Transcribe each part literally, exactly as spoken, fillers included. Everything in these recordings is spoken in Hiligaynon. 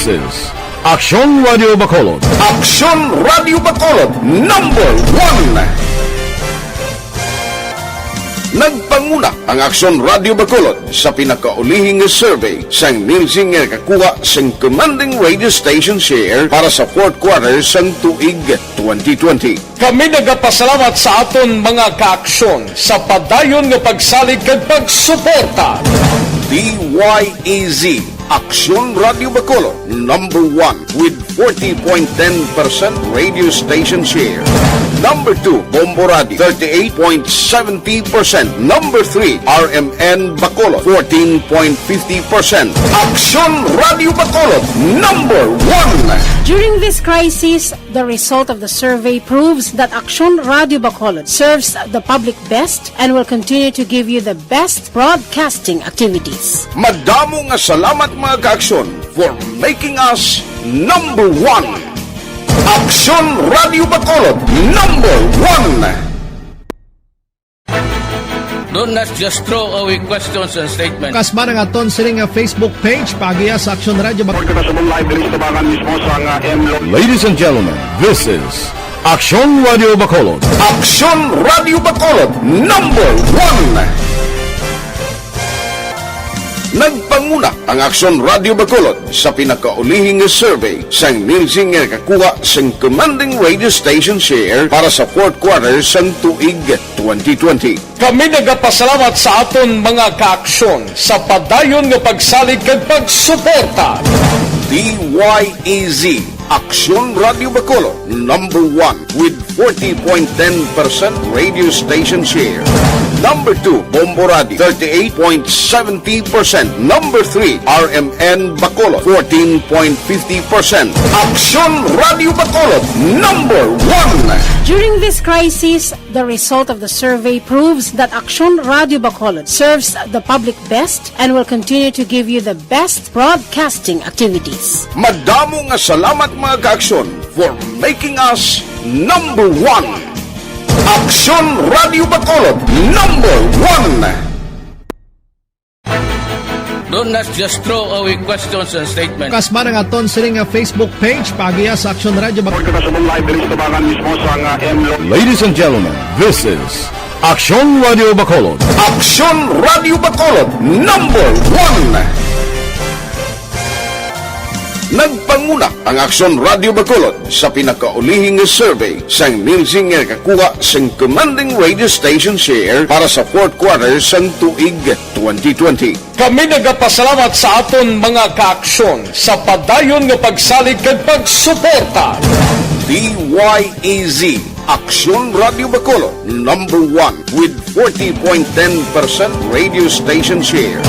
is Aksyon Radio Bacolod. Aksyon Radio Bacolod, number one. Nagpanguna ang Aksyon Radio Bacolod sa pinakaulihi nga survey sang Nielsen nga nakakuha sang commanding radio station share para sa fourth quarter sang tuig twenty twenty. Kami nagapasalamat sa aton mga kaaksyon sa padayon nga pagsalig kag pagsuporta. D Y E Z, Aksyon Radio Bacolod, number one with forty point ten percent radio station share. Number two, Bombo Radio, thirty-eight point seventy percent. Number three, R M N Bacolod, fourteen point fifty percent. Aksyon Radio Bacolod, number one. During this crisis, the result of the survey proves that Aksyon Radio Bacolod serves the public best and will continue to give you the best broadcasting activities. Madamo nga salamat, mga kaaksyon, for making us number one. Aksyon Radio Bacolod, number one. Don't just throw away questions and statements. Kasmara nga aton sini nga Facebook page, paagiha sa Aksyon Radio Bag- Kita sa live diri sa tabangan mismo sa nga M Lo- Ladies and gentlemen, this is Aksyon Radio Bacolod. Aksyon Radio Bacolod, number one. Nagpanguna ang Aksyon Radio Bacolod sa pinakaulihi nga survey sang Nielsen nga nakakuha sang commanding radio station share para sa fourth quarter sang tuig twenty twenty. Kami nagapasalamat sa aton mga kaaksyon sa padayon nga pagsalig kag pagsuporta. D Y E Z, Aksyon Radio Bacolod, number one with forty point ten percent radio station share. Number two, Bombo Radio, thirty-eight point seventy percent. Number three, R M N Bacolod, fourteen point fifty percent. Aksyon Radio Bacolod, number one. During this crisis, the result of the survey proves that Aksyon Radio Bacolod serves the public best and will continue to give you the best broadcasting activities. Madamo nga salamat, mga kaaksyon, for making us number one. Aksyon Radio Bacolod, number one. Don't just throw away questions and statements. Kasmara nga aton sini nga Facebook page, paagiha sa Aksyon Radio Bag- Kita sa live diri sa tabangan mismo sa nga M Lo- Ladies and gentlemen, this is Aksyon Radio Bacolod. Aksyon Radio Bacolod, number one. Nagpanguna ang Aksyon Radio Bacolod sa pinakaulihi nga survey sang Nielsen nga nakakuha sang commanding radio station share para sa fourth quarter sang tuig twenty twenty. Kami nagapasalamat sa aton mga kaaksyon sa padayon nga pagsalig kag pagsuporta. D Y E Z, Aksyon Radio Bacolod, number one with forty point ten percent radio station share.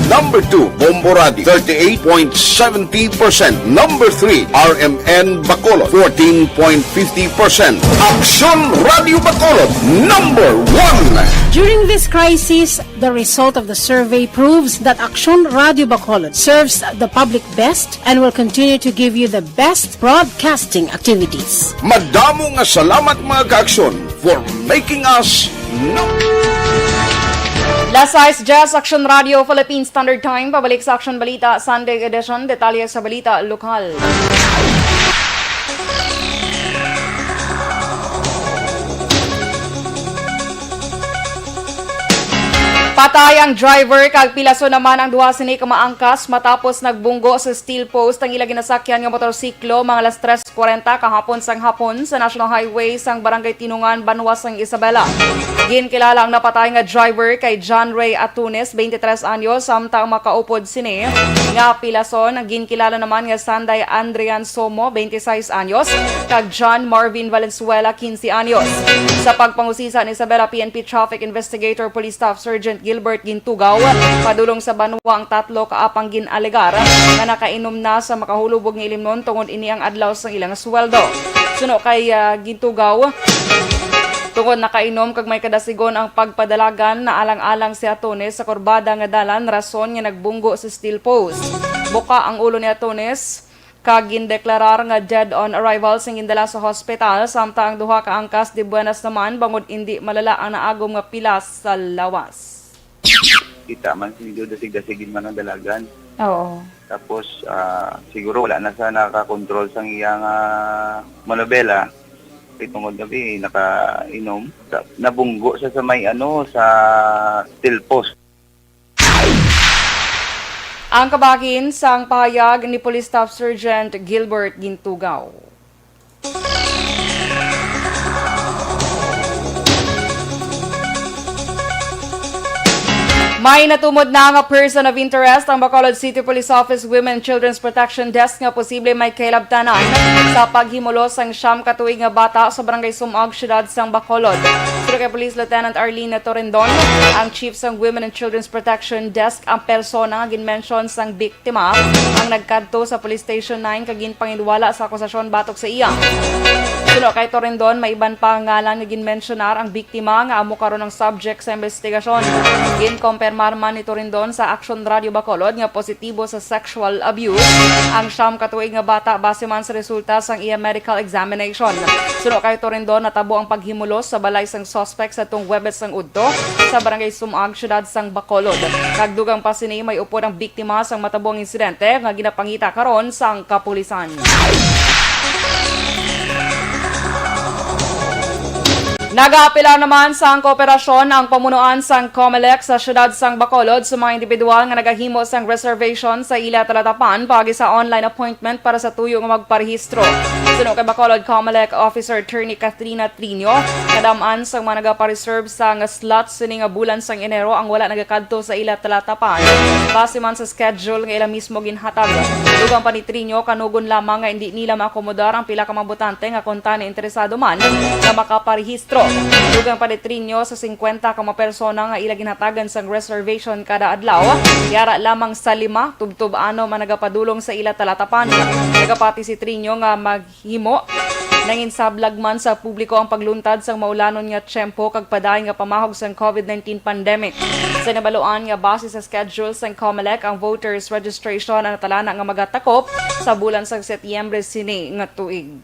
Number two, Bombo Radio, thirty-eight point seventy percent. Number three, R M N Bacolod, fourteen point fifty percent. Aksyon Radio Bacolod, number one. During this crisis, the result of the survey proves that Aksyon Radio Bacolod serves the public best and will continue to give you the best broadcasting activities. Madamo nga salamat, mga kaaksyon, for making us no- Las sais diyes, Aksyon Radio Philippine Standard Time. Pabalik sa Aksyon Balita, Sunday edition. Detalye sa balita lokal. Patay ang driver kag pilason naman ang duha sini ka maangkas matapos nagbunggo sa steel post ang ila ginasakyan nga motorsiklo mga alas tres kwarenta kahapon sang hapon sa National Highway sang Barangay Tinungan, Banwa sang Isabela. Ginkilala ang napatay nga driver kay John Ray Atunes, twenty-three anyos, samtang makaupod sini nga pilason ang ginkilala naman nga Sanday Andrian Somo, twenty-six anyos, kag John Marvin Valenzuela, quince anyos. Sa pagpangusisa ni Isabela P N P Traffic Investigator Police Staff Sergeant Gilbert Gintugaw, padulong sa banwa ang tatlo kaapang gin-alegar nga nakainom na sa makahulubog nga ilimnon tungod ini ang adlaw sang ilang sweldo. Suno kay, ah, Gintugaw, tungod nakainom kag may kadasigon ang pagpadalagan, naalang-alang si Atunes sa kurbada nga dalan, rason nga nagbunggo sa steel post. Buka ang ulo ni Atunes kag gindeklarar nga dead on arrival sang gindala sa hospital, samtang ang duha ka angkas de buenas naman bangod indi malala ang naagom nga pilas sa lawas. Kita man, medyo dasig-dasig gid man ang dalagan. Oo. Tapos, ah, siguro wala na sa nakakontrol sang iyang, ah, manobela. Kay tungod gabi, nakainom. Sa, nabunggo sa, sa may, ano, sa steel post. Ang kabahin sang pahayag ni Police Staff Sergeant Gilbert Gintugaw. May natumod na nga person of interest ang Bacolod City Police Office Women and Children's Protection Desk nga posible may kahilabtanan sa paghimulos sang siyam ka tuig nga bata sa Barangay Sumag, Siyudad sang Bacolod. Suno kay Police Lieutenant Arlene Torendon, ang chief sang Women and Children's Protection Desk, ang persona nga ginmention sang biktima ang nagkadto sa Police Station nine kag ginpanginwala sa akusasyon batok sa iya. Suno kay Torendon, may iban pa nga ngalan nga ginmensyonar ang biktima nga amo karon ang subject sa investigasyon. Ginkompirmar man ni Torendon sa Action Radio Bacolod nga positibo sa sexual abuse ang siyam ka tuig nga bata base man sa resulta sang iya medical examination. Suno kay Torendon, natabo ang paghimulos sa balay sang suspect sa tong Huwebes sang udto sa Barangay Sumag, Siyudad sang Bacolod. Kag dugang pa sini, may upod ang biktima sang matabo ang insidente nga ginapangita karon sang kapulisan. Nagaapelar naman sang kooperasyon ang pamunuan sang Comelec sa siyudad sang Bacolod sa mga individual nga nagahimo sang reservation sa ila talatapan paagi sa online appointment para sa tuyo nga magparehistro. Suno kay Bacolod Comelec Officer Attorney Katrina Trinio, kadam-an sang mga nagapareserve sang slots sini nga bulan sang Enero ang wala nagakadto sa ila talatapan base man sa schedule nga ila mismo ginhatag. Dugang pa ni Trinio, kanugon lamang nga indi nila maakomodar ang pila ka mga botante nga kuntani interesado man nga makaparehistro. Dugang pa ni Trinio, sa singkwenta ka mga persona nga ila ginhatagan sang reservation kada adlaw, yara lamang sa lima tubtob anom ang nagapadulong sa ila talatapan. Nagapati si Trinio nga maghimo nanginsablag man sa publiko ang pagluntad sang maulanon nga tiyempo kag padayon nga pamahog sang covid nineteen pandemic. Sa nabaluan nga base sa schedule sang Comelec, ang voters registration ang natalana nga magatakop sa bulan sang Setyembre sini nga tuig.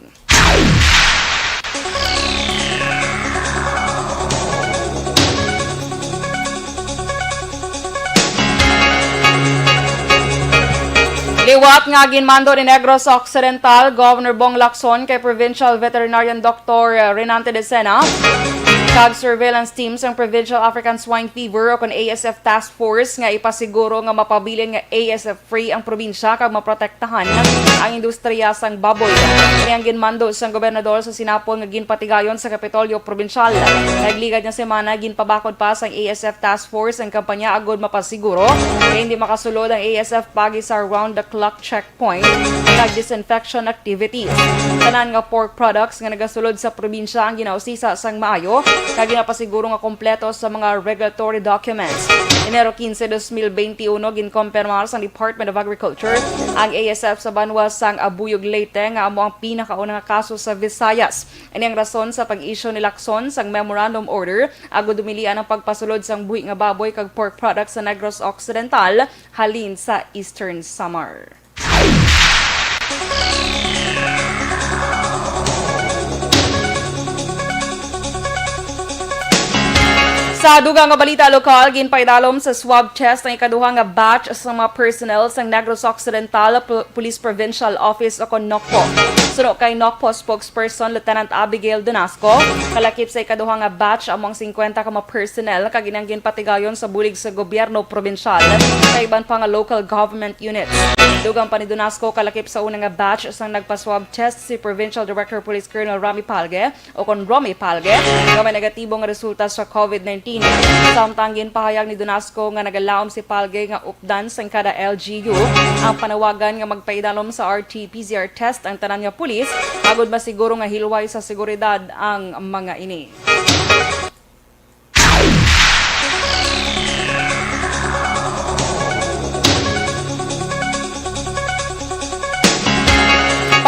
Liwat nga ginmando ni Negros Occidental Governor Bong Lacson kay Provincial Veterinarian Doctor Renante Decena kag surveillance team sang Provincial African Swine Fever o kon A S F Task Force nga ipasiguro nga mapabilin nga A S F free ang probinsya kag maprotektahan ang industriya sang baboy. Ini ang ginmando sang gobernador sa sinapon nga ginpatigayon sa Kapitolyo Probinsyal. Nagligad nga semana, ginpabakod pa sang A S F Task Force ang kampanya agud mapasiguro nga hindi makasulod ang A S F paagi sa round-the-clock checkpoint kag disinfection activities. Tanan nga pork products nga nagasulod sa probinsya ang ginausisa sang maayo kag ginapasiguro nga kompleto sa mga regulatory documents. Enero quince, dos mil beintiuno, ginkompirmar sang Department of Agriculture ang A S F sa banwa sang Abuyog, Leyte, nga amo ang pinakauna nga kaso sa Visayas. Ini ang rason sa pag-issue ni Lacson sang memorandum order agud dumilian ang pagpasulod sang buhi nga baboy kag pork products sa Negros Occidental halin sa Eastern Samar. Sa dugang nga balita lokal, ginpaidalom sa swab test ang ikaduha nga batch sa mga personnel sang Negros Occidental Pol-, Police Provincial Office o kon NOCPO. Suno kay NOCPO spokesperson Lieutenant Abigail Donasco, kalakip sa ikaduha nga batch amo ang singkwenta ka mga personnel kag inang ginpatigayon sa bulig sa gobyerno probinsyal kag iban pa nga local government units. Dugang pa ni Donasco, kalakip sa una nga batch sang nagpa-swab test si Provincial Director Police Colonel Rami Palge o kon Romy Palge nga may negatibo nga resulta sa covid nineteen. Samtang ginpahayag ni Donasco nga nagalaom si Palge nga updan sang kada L G U ang panawagan nga magpaidalom sa R T P C R test ang tanan nga pulis agud masiguro nga hilway sa seguridad ang mga ini.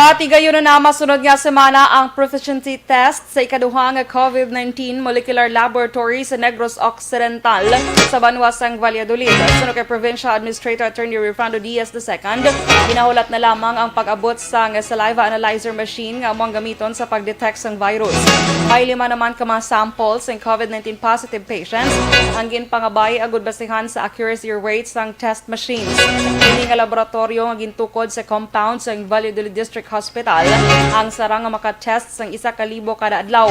Patigayon na masunod nga semana ang proficiency test sa ikaduha nga COVID nineteen molecular laboratory sa Negros Occidental sa banwa sang Valladolid. Suno kay Provincial Administrator Attorney Rifrando Diaz the second, ginahulat na lamang ang pag-abot sang saliva analyzer machine nga amo ang gamiton sa pag-detect sang virus. May lima naman ka mga samples sang COVID nineteen positive patients ang ginpangabay agud basihan sa accuracy rate sang test machines. Ini nga laboratoryo nga gintukod sa compound sang Valladolid District Hospital ang sarang nga makatest sang isa ka libo kada adlaw.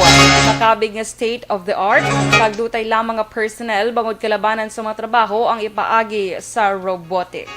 Makabig nga state of the art, kag dutay lamang nga personnel bangod kalabanan sa mga trabaho ang ipaagi sa robotic.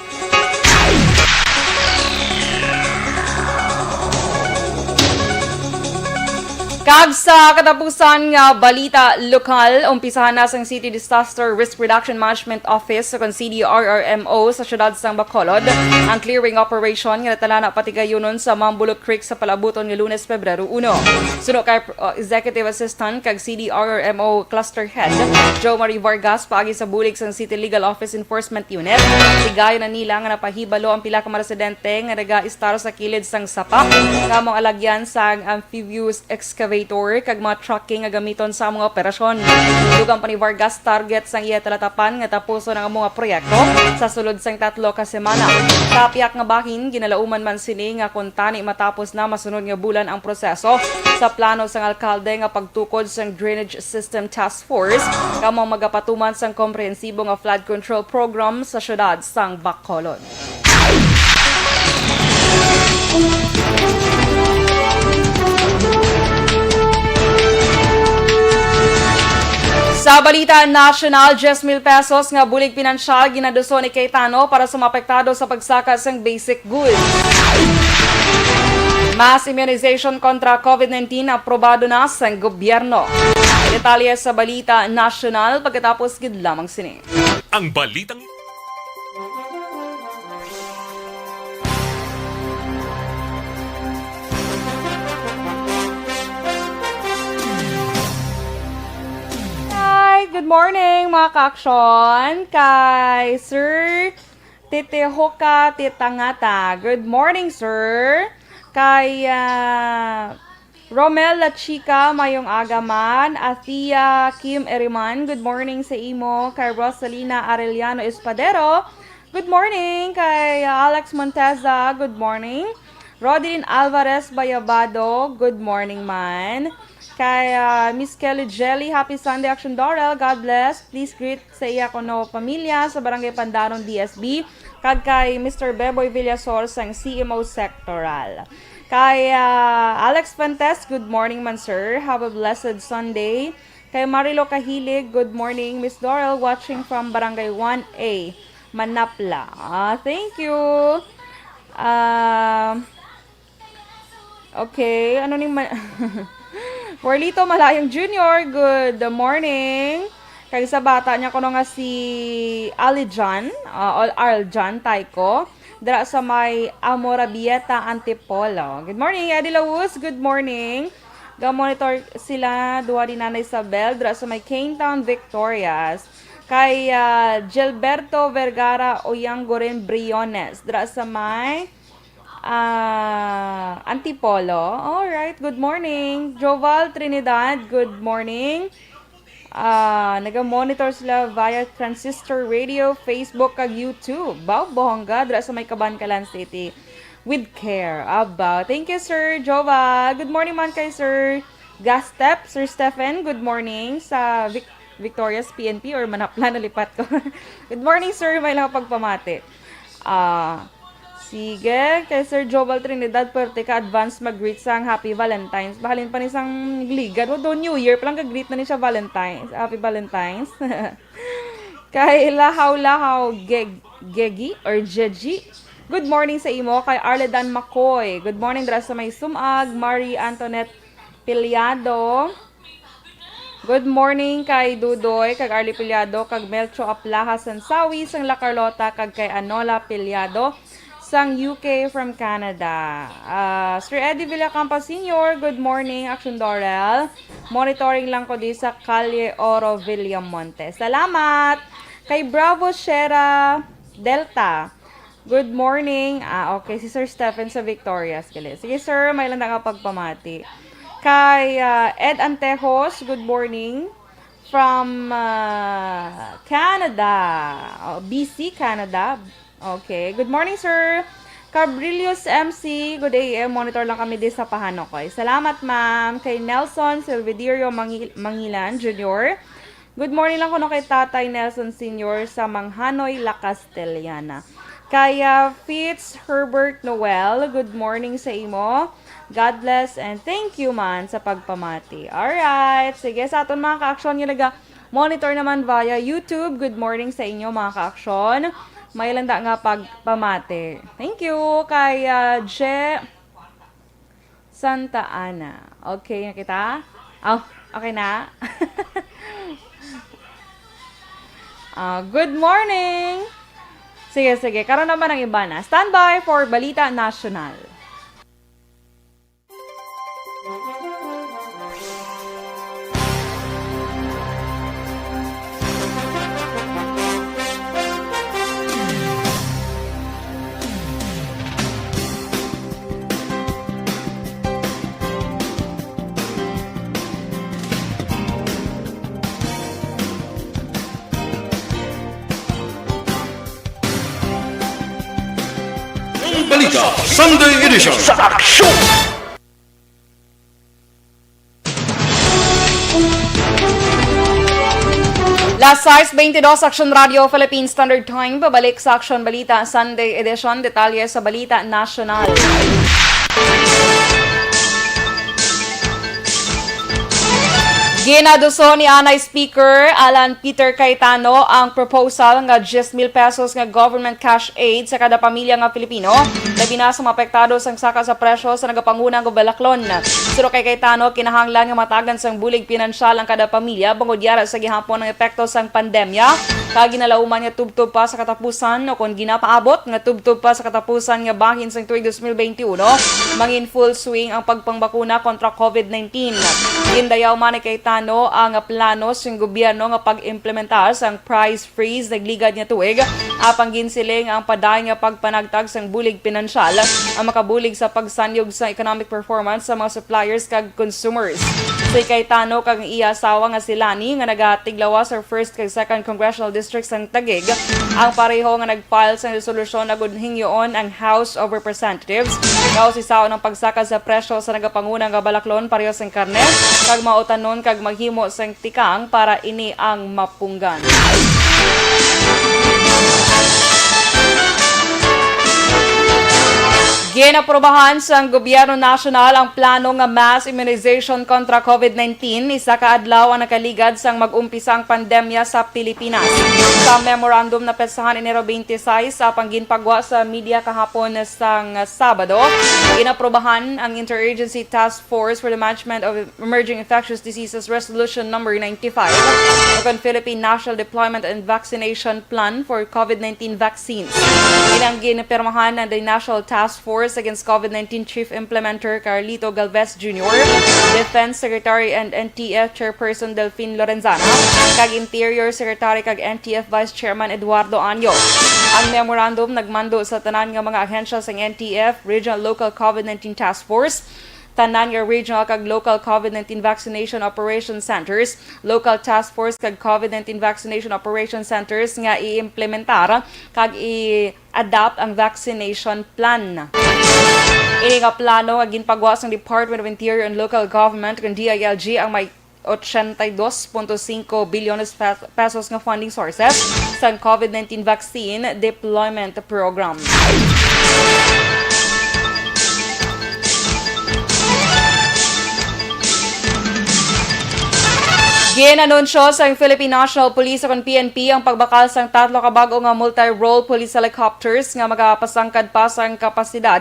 Kag sa katapusan nga balita lokal, umpisahan na sang City Disaster Risk Reduction Management Office o kon C D R R M O sa siyudad sang Bacolod ang clearing operation nga natalana patigayunon sa Mambulo Creek sa palabuton nga Lunes, Pebrero uno. Suno kay, uh, Executive Assistant kag C D R R M O Cluster Head Joe Marie Vargas, paagi sa bulig sang City Legal Office Enforcement Unit, tigayon na nila nga napahibalo ang pila ka mga residente nga nagaistar sa kilid sang sapa nga amo ang alagyan sang amphibious excavator kag mga trucking nga gamiton sa among operasyon. Dugang pa ni Vargas, target sang iya talatapan nga tapuson ang among proyekto sa sulod sang tatlo ka semana. Sa piyak nga bahin, ginalauman man sini nga kon tani matapos na masunod nga bulan ang proseso sa plano sang alkalde nga pagtukod sang Drainage System Task Force, kamo magapatuman sang komprehensibo nga flood control program sa siyudad sang Bacolod. Sa balita nasyonal, diyes mil pesos nga bulig pinansyal ginaduso ni Cayetano para sa mga apektado sa pagsaka sang basic goods. Mass immunization kontra COVID nineteen aprobado na sang gobyerno. Detalye sa balita nasyonal pagkatapos gid lamang sini. Ang balitang Hi, good morning, mga ka-aksyon. Kay Sir Titihoka Titangata. Good morning, sir. Kay, ah, Romel La Chica, mayong aga man. Athea Kim Eriman, good morning sa imo. Kay Rosalina Arellano Espadero, good morning. Kay Alex Monteza, good morning. Rodilyn Alvarez Bayabado, good morning man. Kay, ah, Miss Kelly Jelly, happy Sunday, Action Dorel. God bless. Please greet sa iya kuno pamilya sa Barangay Pandaron, D S B, kag kay Mister Beboy Villasor sang C M O Sectoral. Kay, ah, Alex Fuentes, good morning man, sir. Have a blessed Sunday. Kay Marilo Kahilig, good morning, Miss Doral, watching from Barangay one A, Manapla. Ah, thank you. Ah, okay, ano ning ma-, Warlito Malayong Junior, good morning. Kag sa bata niya kuno nga si Alijan, ah, or Arjan Taiko, dira sa may Amorabieta, Antipolo. Good morning, Eddie Laus. Good morning. Ga-monitor sila duha ni Nanay Isabel dira sa may Cane Town, Victorias. Kay, ah, Gilberto Vergara Oyanggorin Briones dira sa may, ah, Antipolo. All right, good morning. Joval Trinidad, good morning. Ah, naga-monitor sila via Transistor Radio, Facebook, kag YouTube. Baw, bongga, dira sa may Kabankalan City. With care. Abaw. Thank you, Sir Jova. Good morning man kay Sir Gastep, Sir Stephen. Good morning sa Vic-, Victoria's P N P or Manapla, nalipat ko. Good morning, sir. May lang pagpamati. Ah, sige. Kay Sir Jobal Trinidad, pwerte ka advance mag-greet sang Happy Valentine's. Bahalin pa ni sang ligad. O, do New Year pa lang, ga-greet na ni siya Valentine's. Happy Valentine's. Kay Lahaw-Lahaw Geg-, Gegi or Jeji. Good morning sa imo. Kay Arledan Macoy. Good morning, dira sa may Sumag. Marie Antoinette Piliado. Good morning kay Dudoy, kag Arlie Piliado, kag Melcho Aplaha Sansawi, sang La Carlota, kag kay Anola Piliado, sang U K from Canada. Ah, Sir Eddie Villacampa Senior, good morning, Action Dorel. Monitoring lang ko di sa Calle Oro, Villamonte. Salamat! Kay Bravo Sierra Delta, Good morning. Ah, okay. Si Sir Stephen sa Victorias, gali. Sige, sir, may lang nga pagpamati. Kay, ah, Ed Antejos, good morning. From, ah, Canada. Oh, B C, Canada. Okay. Good morning, sir. Cabrillos M C, good A M. Monitor lang kami di sa Pahanokoy. Salamat, ma'am. Kay Nelson Silvidirio Mangi-, Mangilan Junior. Good morning lang kuno kay Tatay Nelson Senior sa Manghanoy, La Castellana. Kaya Fitz Herbert Noel, good morning sa imo. God bless and thank you man sa pagpamati. Alright. Sige, sa aton mga ka-aksyon nga naga-monitor naman via YouTube, good morning sa inyo, mga ka-aksyon. May landa nga pagpamati. Thank you kay, ah, Je Santa Ana. Okay na kita? Oh, okay na? Ah, good morning! Sige, sige. Karon naman ang iba na. Standby for Balita National. Ang Balita Sunday Edition. Sa aksyon! Las sais beintidos, Aksyon Radio Philippine Standard Time. Pabalik sa Aksyon Balita Sunday Edition. Detalye sa balita nasyonal. Ginaduso ni anay Speaker Alan Peter Cayetano ang proposal nga diyes mil pesos nga government cash aid sa kada pamilya nga Filipino, labi na sa mga apektado sang saka sa presyo sa nagapanguna nga balaklon. Suno kay Cayetano, kinahanglan nga matagan sang bulig pinansyal ang kada pamilya bangod yara sa gihapon nga epekto sang pandemya, kag ginalauman nga tubtob pa sa katapusan, o kon ginapaabot nga tubtob pa sa katapusan nga bahin sang tuig dos mil beinti uno, mangin full swing ang pagpangbakuna kontra COVID nineteen. Gindayaw man ni Cayetano ang plano sang gobyerno nga pag-implementar sang price freeze nagligad nga tuig, apang ginsiling ang padayon nga pagpanagtag sang bulig pinansyal ang makabulig sa pagsanyog sa economic performance sa mga suppliers kag consumers. Si Cayetano kag ang iya asawa nga si Lani, nga nagatiglawas sa first kag second congressional district sang Taguig, ang pareho nga nag-file sang resolusyon agud hingyoon ang House of Representatives nga usisaon ang pagsaka sa presyo sa nagapanguna nga balaklon pareho sang karne, kag mautanon kag maghimo sang tikang para ini ang mapunggan. Ginaprubahan sang gobyerno nasyonal ang plano nga mass immunization kontra COVID nineteen, isa ka adlaw ang nakaligad sang mag-umpisa ang pandemya sa Pilipinas. Sa memorandum na petsahan Enero twenty-six, apang ginpagwa sa media kahapon sang Sabado, inaprubahan ang Interagency Task Force for the Management of Emerging Infectious Diseases Resolution Number ninety-five, o kon Philippine National Deployment and Vaccination Plan for COVID nineteen Vaccines. Ilang ginpirmahan ang the National Task Force Against COVID nineteen Chief Implementer Carlito Galvez Junior, Defense Secretary and N T F Chairperson Delfin Lorenzana, kag Interior Secretary kag N T F Vice Chairman Eduardo Año. Ang memorandum nagmando sa tanan nga mga ahensya sang N T F, Regional Local COVID nineteen Task Force, tanan nga regional kag local COVID nineteen vaccination operation centers, local task force kag COVID nineteen vaccination operation centers nga i-implementar kag i-adapt ang vaccination plan. Ini nga plano nga ginpagwa sang Department of Interior and Local Government, kon D I L G, ang may ochenta y dos punto cinco bilyones pe-, pesos nga funding sources sang COVID nineteen vaccine deployment program. Ginanunsyo sang Philippine National Police o kon P N P ang pagbakal sang tatlo ka bag-o nga multi-role police helicopters nga magapasangkad pa sang kapasidad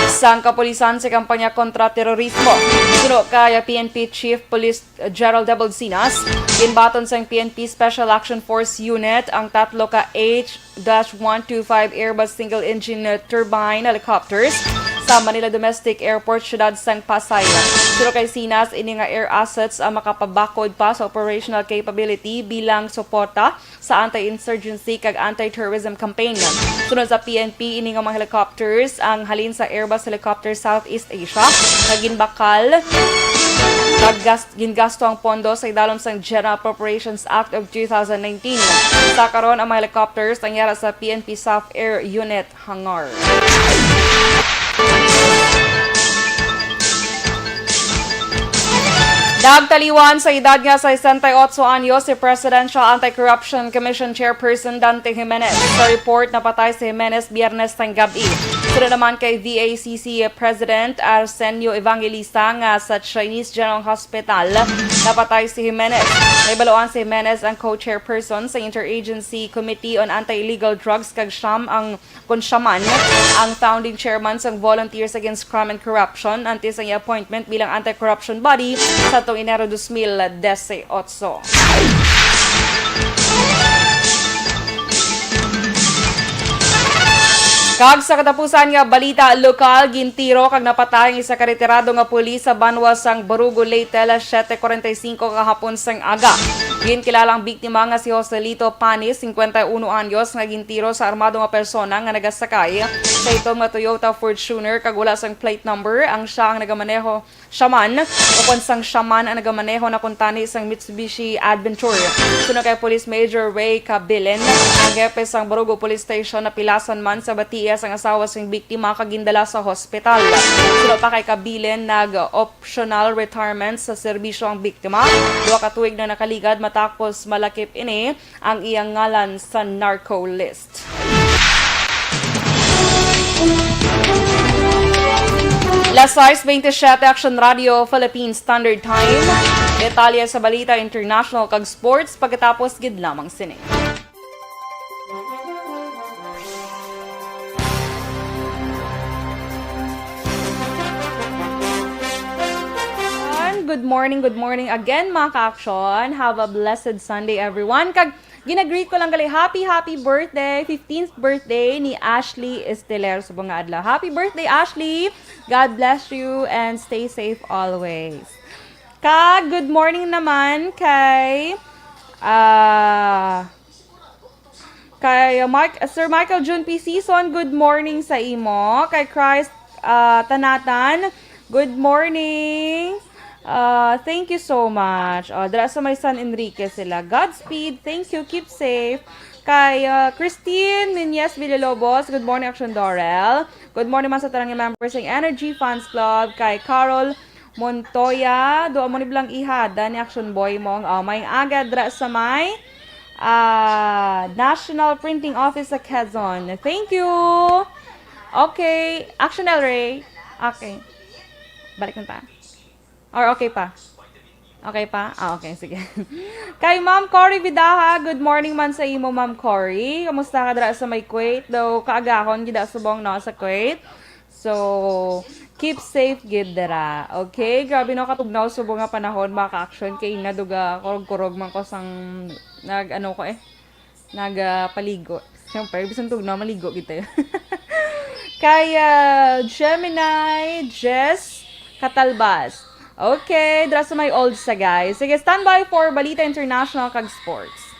sang kapulisan sa kampanya kontra terorismo. Suno kay P N P Chief Police General Debold Sinas, ginbaton sang P N P Special Action Force Unit ang tatlo ka H dash one two five Airbus single-engine turbine helicopters sa Manila Domestic Airport, siyudad sang Pasay. Suno kay Sinas, ini nga air assets ang makapabakod pa sa operational capability bilang suporta sa anti-insurgency kag anti-terrorism campaign. Sunod sa P N P, ini nga mga helicopters ang halin sa Airbus Helicopter Southeast Asia nga ginbakal kag gas-, gingasto ang pondo sa idalom sang General Appropriations Act of two thousand nineteen. Sa karon, ang mga helicopters ang yara sa P N P South Air Unit hangar. Nagtaliwan sa edad nga sesenta y ocho anyos si Presidential Anti-Corruption Commission Chairperson Dante Jimenez. Sa report, napatay si Jimenez Biyernes sang gab-i. Sunod naman kay V A C C President Arsenio Evangelista nga sa Chinese General Hospital, napatay si Jimenez. Nahibaluan si Jimenez ang co-chairperson sa Interagency Committee on Anti-Illegal Drugs kag siyam ang kon siya man ang founding chairman sang Volunteers Against Crime and Corruption antes ang iya appointment bilang anti-corruption body sa atong Enero dos mil dieciocho. Kag sa katapusan nga balita lokal, gintiro kag napatay ang isa ka retirado nga pulis sa banwa sang Barugo, Leyte, alas siete cuarenta y cinco kahapon sang aga. Ginkilala ang biktima nga si Joselito Panis, cincuenta y uno anyos, nga gintiro sa armado nga persona nga nagasakay sa itom nga Toyota Fortuner kag wala sang plate number. Ang siya ang nagamaneho, siya man, ukon sang siya man ang nagamaneho na kuntani sang Mitsubishi Adventure. Suno kay Police Major Ray Cabilin, ang hepe sang Barugo Police Station, napilasan man sa batiya sang asawa sing biktima kag gindala sa hospital. Suno pa kay Cabilin, nag-optional retirement sa serbisyo ang biktima. Duha ka tuig na nakaligad matapos malakip ini ang iyang ngalan sa narco list. Las sais veintisiete, Action Radio Philippine Standard Time. Detalye sa balita international kag sports pagkatapos gid lamang sini. Good morning, good morning again, mga ka-action. Have a blessed Sunday, everyone. Kag ginagreet ko lang gali, happy, happy birthday, fifteenth birthday ni Ashley Esteler subong nga adlaw. Happy birthday, Ashley! God bless you and stay safe always. Kag good morning naman kay, ah, kay Mark, Sir Michael June P. Season, good morning sa imo. Kay Christ, ah, Tanatan, good morning. Ah, thank you so much. Ah, dira sa may San Enrique sila. Godspeed. Thank you. Keep safe. Kay, ah, Christine Nunez Villalobos, good morning, Action Dorel. Good morning man sa tanan nga members ng Energy Fans Club. Kay Carol Montoya, duha mo ni blang ihada ni Action Boy mo. Ah, may aga dira sa may, ah, National Printing Office sa Quezon. Thank you. Okay, Action El Rey. Okay. Balik na ta. Or okay pa? Okay pa? Ah, okay, sige. Kay Ma'am Cory Vidaha, good morning man sa imo, Ma'am Cory. Kamusta ka dira sa may Kuwait? Daw kaagahon gid subong, no, sa Kuwait. So, keep safe gid dira. Okay? Grabe, no, katugnaw subong nga panahon, mga ka-action, kay naduga kurog-kurog man ko sang nag-ano ko eh. Nagapaligo. Siyempre, bisan tugnaw, maligo gid tayo. Kay, ah, Gemini Jess Catalbas. Okay, dira sa may old sa, guys. Sige, standby for Balita International kag Sports.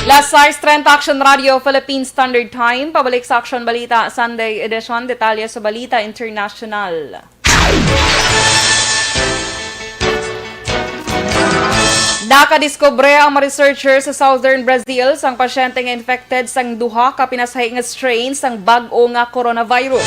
Las sais treinta, Action Radio Philippine Standard Time. Pabalik sa Action Balita Sunday Edition. Detalye sa Balita International. Nakadiskubre ang mga researchers sa Southern Brazil sang pasyente nga infected sang duha ka pinasahi nga strain sang bag-o nga coronavirus.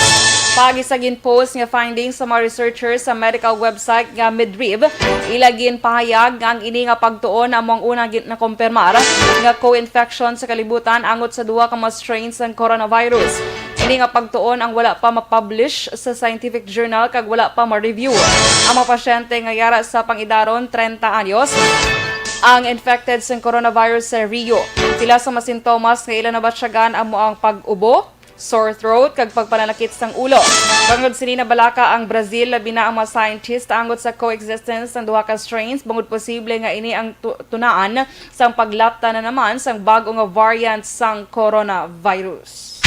Paagi sa gin-post nga findings sa mga researchers sa medical website nga Medriv, ila ginpahayag nga ang ini nga pagtuon amo ang una gin-, nakumpirmar nga co-infection sa kalibutan angot sa duha ka mga strains sang coronavirus. Ini nga pagtuon ang wala pa ma-publish sa scientific journal kag wala pa ma-review. Ang mga pasyente nga yara sa pangidaron treinta anyos ang infected sang coronavirus sa Rio. Pila sa mga sintomas nga ila nabatyagan amo ang pag-ubo, sore throat, kag pagpananakit sang ulo. Bangod sini, nabalaka ang Brazil, labi na ang mga scientist angot sa coexistence sang duha ka strains, bangod posible nga ini ang tu-, tunaan sang paglapta na naman sang bag-o nga variant sang coronavirus.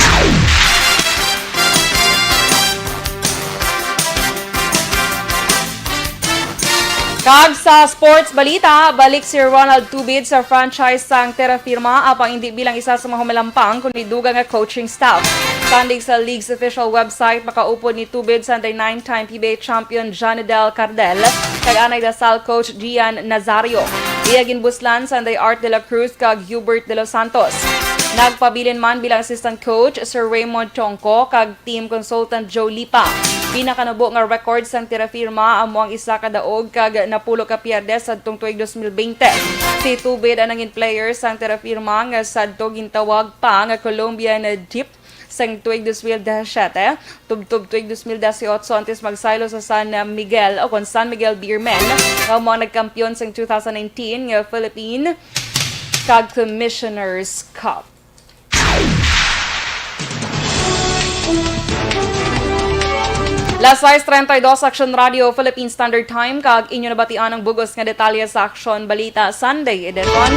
Kag sa sports balita, balik si Ronald Tubid sa franchise sang Terra Firma, apang indi bilang isa sa mga humalampang, kundi dugang nga coaching staff. Tanding sa league's official website, makaupod ni Tubid sang nine-time P B A champion Jonadel Cardel kag anay Dasal coach Gian Nazario. Iya ginbuslan sang Art de la Cruz kag Hubert de los Santos. Nagpabilin man bilang assistant coach si Raymond Chongco kag team consultant Joe Lipa. Pinakanubo nga record sang Terra Firma amo ang isa ka daog kag napulo ka pierde sadtong tuig dos mil bente. Si Tubid ang nangin player sang Terra Firma nga sadto gintawag pa nga Colombian Deep sang tuig dos mil disisyete, tubtob tuig dos mil disiotso, antes magsaylo sa San Miguel o kon San Miguel Beermen, nga amo ang nagkampiyon sang two thousand nineteen nga Philippine kag Commissioner's Cup. Las sais treinta y dos, Aksyon Radio, Philippine Standard Time, kag inyo nabatian ang bug-os nga detalye sa Aksyon Balita Sunday Edition.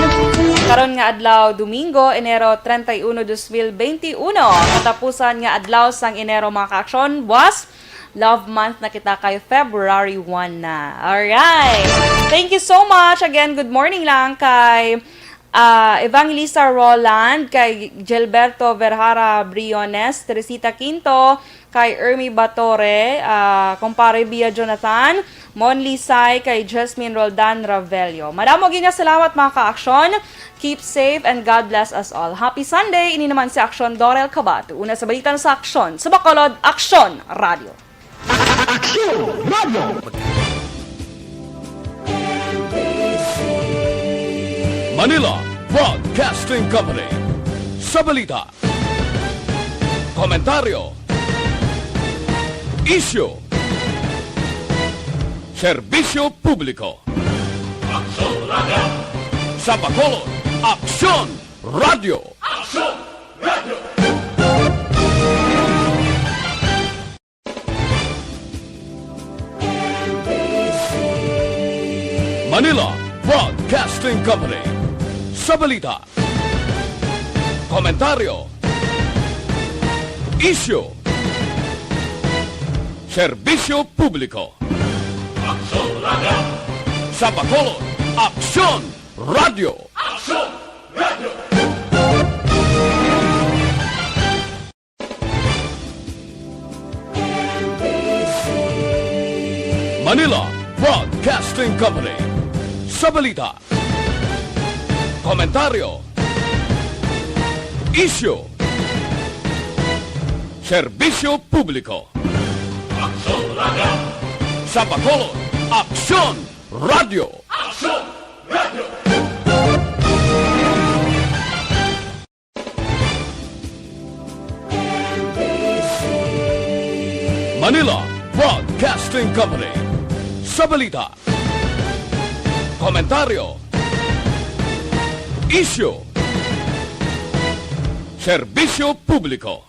Karon nga adlaw, Domingo, Enero treinta y uno, dos mil veintiuno, katapusan nga adlaw sang Enero, mga ka-aksyon. Buwas, love month na kita kay February one na. Alright. Thank you so much. Again, good morning lang kay, ah, Evangelista Roland, kay Gilberto Vergara Briones, Teresita Quinto, kay Ermi Batore, ah, kumpare Bia Jonathan, Mon Lisay, kay Jasmine Roldan Ravelio. Madamo gid nga salamat, mga ka-aksyon. Keep safe and God bless us all. Happy Sunday! Ini naman si Aksyon Dorel Cabato. Una sa balita sa Aksyon, sa Bacolod, Aksyon Radio. Aksyon Radio. Manila Broadcasting Company. Sa balita, komentaryo, isyu, serbisyo publiko. Aksyon Radio. Sa Bacolod, Aksyon Radio. Aksyon Radio. Manila Broadcasting Company. Sa balita, komentaryo, isyu, serbisyo publiko. Aksyon Radio. Sa Bacolod, Aksyon Radio. Aksyon Radio. Manila Broadcasting Company. Sa balita, komentaryo, isyu, serbisyo publiko. Aksyon Radio. Sa Bacolod, Aksyon Radio. Aksyon Radio. Manila Broadcasting Company. Sa balita, komentaryo, isyu, serbisyo publiko.